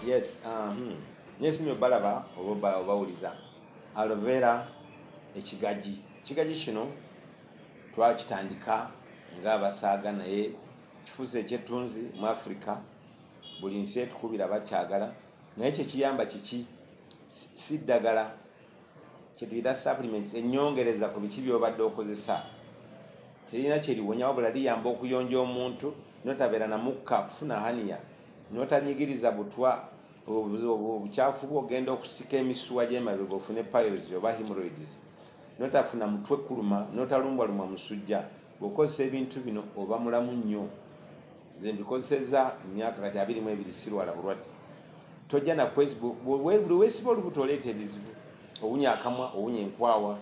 Yes, nesimye obalaba oba obawuliza. Aloe vera, ekigaji. Ekigaji kino twakitandika ng'abasaaga, naye kifuuse ekyettunzi mu Africa. Buli nsi etukubira bakyagala, naye kyekiyamba kiki? Si ddagala, kyetuyita supplements, ennyongereza ku biki by'obadde okozesa. Terina kyeriwonya, wabula liyamba okuyonja omuntu notabeera na mukka, kufuna hernia, notanyigiriza butwa, obukyafu bwo ogenda okusika emisuwa gy'emabega, ofune piles oba hemorrhoids, notafuna mutwe kuluma, notalumbwalumwa musujja. Bw'okozesa ebintu bino oba mulamu nnyo. Nze mbikozeseza emyaka kati 22, sirwala bulwadde. Tojja nakwezi buli weesiba olubuto oleeta ebizibu, owunya akamwa, owunya enkwawa.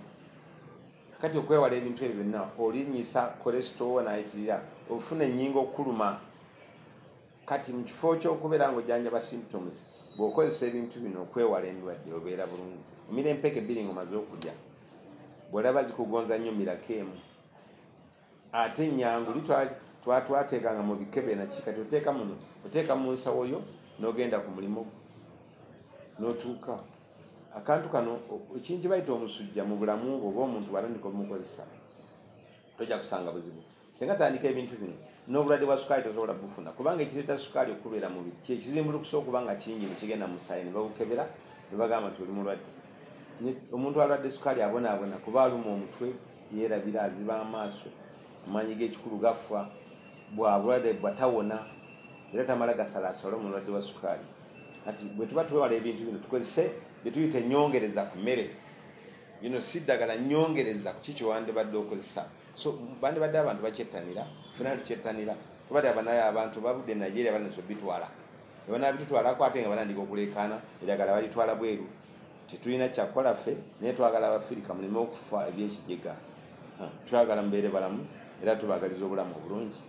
Kati okwewala ebintu ebyo byonna, olinyisa cholesterol nayitirira, ofuna ennyingo okuluma. Kati mu kifo ky'okubeera ng'ojjanjaba symptoms, bw'okozesa ebintu bino okwewala endwadde, obeera bulungi. Omira empeke bbiri ng'omaze okulya. Bw'olaba zikugonza nnyo, mirako emu. Ate nyangu, li twateekanga mu bikebe naki, kati oteeka muno, oteeka mu nsawo yo n'ogenda ku mulimu n'otuuka. Akantu kano, ekintu kye bayita omusujja mu bulamu bwo, oba omuntu bw'atandika omukozesa, tojja kusanga buzibu. Singa tandika ebintu bino, n'obulwadde bwa sukaali tosobola bufuna, kubanga ekireeta sukaali okubeera mubiri kyekizimbulukusa okuba nga kingi, nekigenda mu musaayi, ne bagukebera ne bagamba nti oli mulwadde. Omuntu alwadde sukaali abonaabona, kuba aluma omutwe, yeerabira, aziba amaaso, amaanyi g'ekikulu gafa, bwa bulwadde bwatawona era tamala gasalaasala omulwadde wa sukaali. Kati bwe tuba twewala ebintu bino, tukozese bye tuyita ennyongereza ku mmere. Bino si ddagala, nnyongereza ku ki kyewandibadde okozesa. So bandibadde abantu bakyettanira, fena tukyettanira, kuba ti abanaye abantu bavudde e Nigeria banese bitwala, ebanabitutwalako, ate nga banandika okuleekaana eddagala balitwala bweru. Tetulina kyakukola ffe, naye twagala Abafirika muleme okufa ebyekijega. Twagala mubeere balamu era tubagaliza obulamu obulungi.